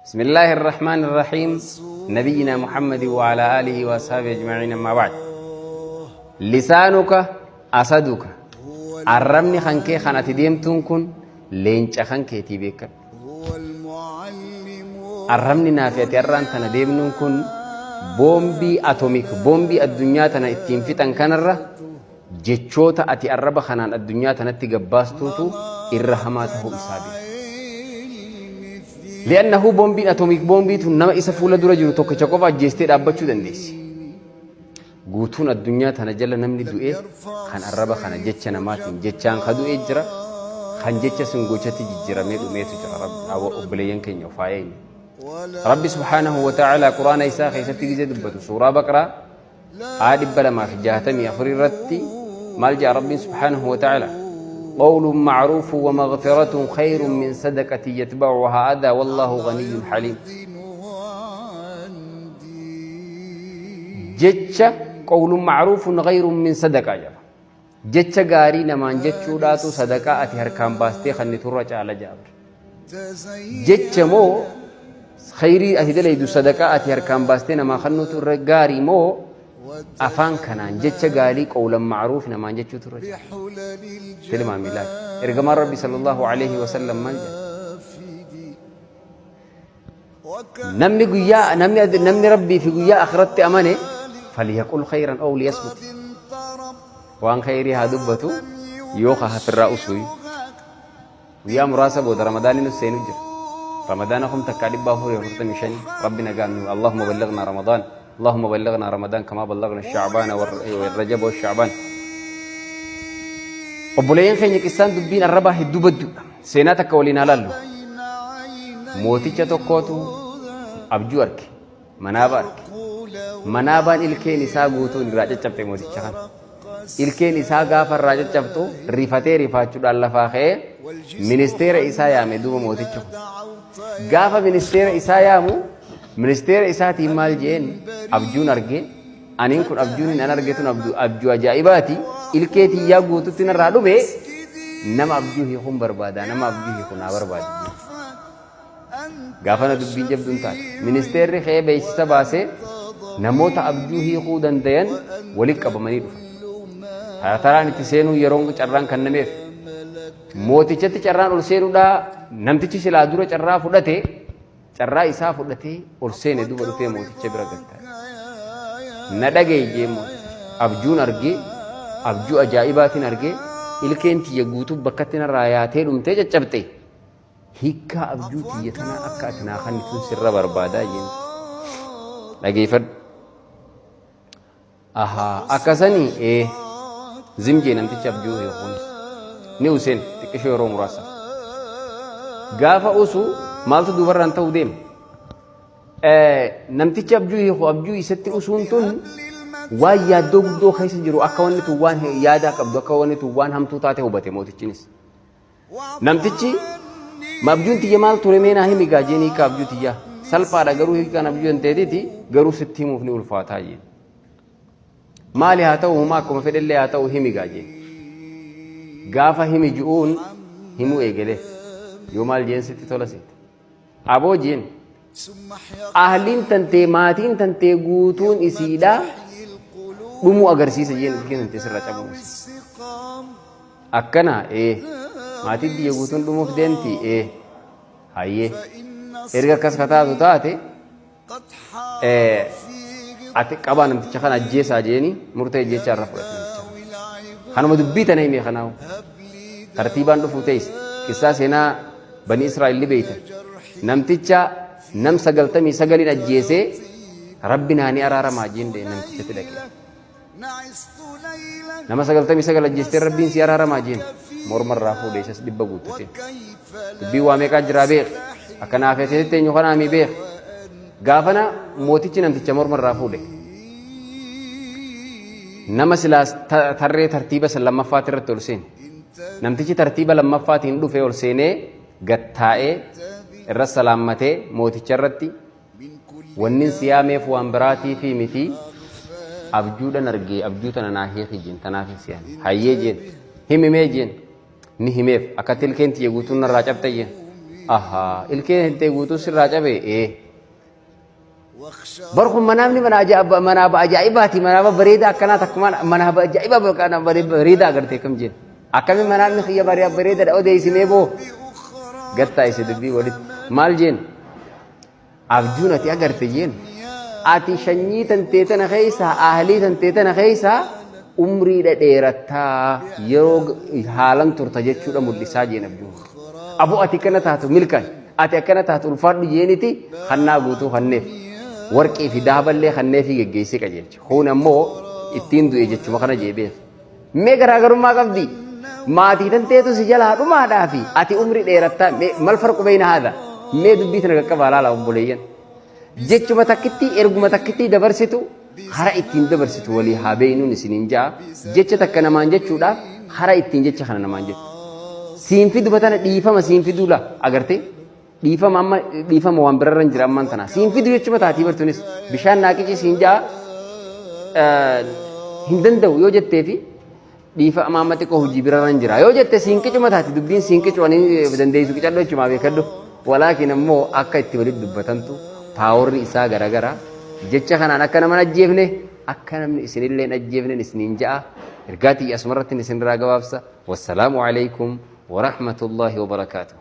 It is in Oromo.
بسم الله الرحمن الرحيم نبينا محمد وعلى آله وأصحابه أجمعين أما بعد لسانك أسدك arrabni kan kee kan ati deemtuun kun leenca kan keetii beekadhu. Arrabni naafi ati arraan tana deemnuun kun boombii atomik boombii addunyaa tana ittiin fixan kanarra jechoota ati arraba kanaan addunyaa tanatti gabbaastuutu irra hamaa tahuu isaa beeki. Li'annahu boombiin atomik boombii tun nama isa fuula dura jiru tokkicha qofa ajjeestee dhaabbachuu dandeessi. Guutuun addunyaa tana jala namni du'e kan arraba kana jecha namaatiin jechaan ka du'e jira, kan jecha sun gochatti jijjiramee dhumeetu jira. Rabbi obboleeyyan keenya of haa eegnu. Rabbi subhaanahu wa ta'ala quraana isaa keessatti gizee dubbatu suuraa baqraa aa 264 irratti maal jedha Rabbiin subhaanahu wa ta'ala? قول معروف ومغفرة خير من صدقة يتبعها أذى والله غني حليم. Jecha qawlun ma'ruufun ghayrun min sadaqaa jedha. Jecha gaarii namaan jechuudhaatu sadaqaa ati harkaan baastee kanniturra caala jedha. Jecha moo khayrii ati dalaydu sadaqaa ati harkaan baastee namaa kannuutu irra gaarii moo afaan kanaan jecha gaarii qawlan ma'ruuf namaan jechuutu irra caala. Tilmaami laal. Ergamaan Rabbi sallallahu alaihi wasallam maal jedha? Namni guyyaa namni namni Rabbii fi guyyaa akhiratti amane falyaqul khayran aw liyasmut. Waan khayrii haa dubbatu yoo ka hafirraa usuyi. Guyyaa muraasa booda Ramadaanni nu seenu jira. Ramadaana 1445 Rabbi nagaan nu Allahumma ballighna Ramadaan Allahumma ballighna Ramadaan kama ballaghna Sha'baana warrajab wa Sha'baan. Obboleeyyan keenya qissaan dubbiin arrabaa hedduu badduudha. Seenaa takka waliin haa laallu. Mooticha tokkootu abjuu arge. Manaaba arge. Manaabaan ilkeen isaa guutuun irraa caccabxe mooticha kana. Ilkeen isaa gaafa irraa caccabxu rifatee rifaachuudhaan lafaa ka'ee ministeera isaa yaame duuba mootichi kun. Gaafa ministeera isaa yaamu ministeera isaatiin maal jeen abjuun argee Aniin kun abjuun an arge tun abjuu ajaa'ibaati. Ilkee tiyyaa guututti narraa dhume nama abjuu hiikuun barbaada nama abjuu hiiku naa barbaadi. Gaafana dubbiin jabduun taate. Ministeerri ka'ee beeksisa baasee namoota abjuu hiikuu dandayan walitti qabamanii dhufan. Taraan itti seenuu yeroon carraan kennameef. Mootichatti carraan ol seenuudhaa namtichi silaa dura carraa fudhate Carraa isaa fudhatee ol seene duuba dhufee mooticha bira gad taa'e. Na dhaga'i jee mootichi. Abjuun argee, abjuu ajaa'ibaatiin argee, ilkeen tiyya guutuu bakkatti narraa yaatee dhumtee caccabxe. Hiikkaa abjuu tiyya tanaa akka ati naa kennituun sirra barbaadaa jeen. Dhageeffadhu. Ahaa akkasanii ee zim jee namtichi abjuu hiiku kunis ni useen xiqqishoo yeroo muraasa. Gaafa usu maaltu duubarraan ta'uu deema? Namtichi abjuu hiiku abjuu isatti usuun tun waan yaaddoo guddoo keessa jiru akka wanni tun waan yaadaa qabdu akka wanni tun waan hamtuu taate hubate mootichinis. Namtichi abjuun tiyya maal ture mee naa himi gaa jeen hiika abjuu tiyyaa. Salphaadha garuu hiikaan abjuu hin ta'eeti garuu sitti himuuf ni ulfaataa jeen. Maali haa ta'u humaa akkuma fedhellee haa ta'u himi gaa jeen. Gaafa himi ji'uun himuu eegale yoo maal jeen sitti tola seete. Aboo jeen ahliin tantee maatiin tantee guutuun isiidha dhumuu agarsiisa jeen ilkeen tantee sirra cabuu. Akkana ee maatiin biyya guutuun dhumuuf deemti ee hayyee erga akkas ka taatu taate ati qabaa namticha kana ajjeesaa jeeni murtee ajjeechaa irra fudhate namticha kana. Kanuma dubbii tana himee kanaahu tartiibaan dhufuu teesse qissaa seenaa bani Israa'el ni beeyta namticha nam 99n ajjeesee rabbi naa ni araaramaa jeen namtichatti dhaqee. Nama 99 ajjeestee rabbiin si araaramaa jeen morma irraa fuudhe isas dhibba guuttate. Dubbii waa meeqaa jiraa beek akka naaf eeteetti eenyu kanaa mi beek gaafana mootichi namticha morma irraa fuudhe. Nama silaas tarree tartiiba san lammaffaatti irratti ol seene. Namtichi tartiiba lammaffaatiin dhufee ol seenee gattaa'ee irra salaammatee mooticha irratti Wannin si yaameef waan biraatiifii miti abjuudhan argee abjuu tana naa hiiki jeen tanaafin si yaame. Hayyee jeen himi mee jeen ni himeef akka tilkeen tiyya guutuun narraa cabxe jeen. Ahaa ilkeen hintee guutuu sirraa cabe ee. Bar kun manaabni mana ajaa'iba manaaba ajaa'ibaati manaaba bareedaa akkanaa takkumaan manaaba ajaa'ibaa kana bareedaa agartee kam jeen. Akkami manaabni kiyya bareedaadha odeessimee boo. Gattaa isa dubbii walitti maal jeen? Abjuun ati agarte jeen. Ati shanyii tantee tana keessaa ahlii tantee tana keessaa umrii dhedheerattaa yeroo haalan turta jechuudha mul'isaa jeen abjuun. Aboo ati akkana taatu milkaay ati akkana taatu ulfaadhu jeeniti hannaa guutuu hanneef warqii fi daaballee hanneefii geggeessee qajeelche. Kun ammoo ittiin du'e jechuma kana jee beeka. Mee garaagarummaa qabdi. Maatii tanteetu si jalaa dhumaadhaa fi ati umrii dheerattaa mee mal farqu beeyna haadha. Mee dubbii tana qaqqabaa laala obboleeyyan. Jechuma takkittii erguma takkittii dabarsitu hara ittiin dabarsitu walii haa beeynuun isiniin ja'a. Jecha takka namaan jechuudhaaf hara ittiin jecha kana namaan jettu. Siin fidu tana dhiifama siin fiduu la agartee dhiifama amma dhiifama waan birarra hin jira ammaan tana siin fidu jechuma taatii bartunis bishaan naaqici siin ja'a hin danda'u yoo jettee fi dhiifama amma xiqqoo hojii birarra hin jira yoo jette siin qicuma taati dubbiin siin qicu ani dandeessu qicadhu jechumaa beekadhu walaakin ammoo akka itti walitti dubbatantu paaworri isaa garagara jecha kanaan akka nama hin ajjeefne akka namni isinillee hin ajjeefne isiniin ja'a ergaa tiyya asumarratti isinirraa gabaabsa. Wassalaamu alaikum warahmatullahi wabarakaatuh.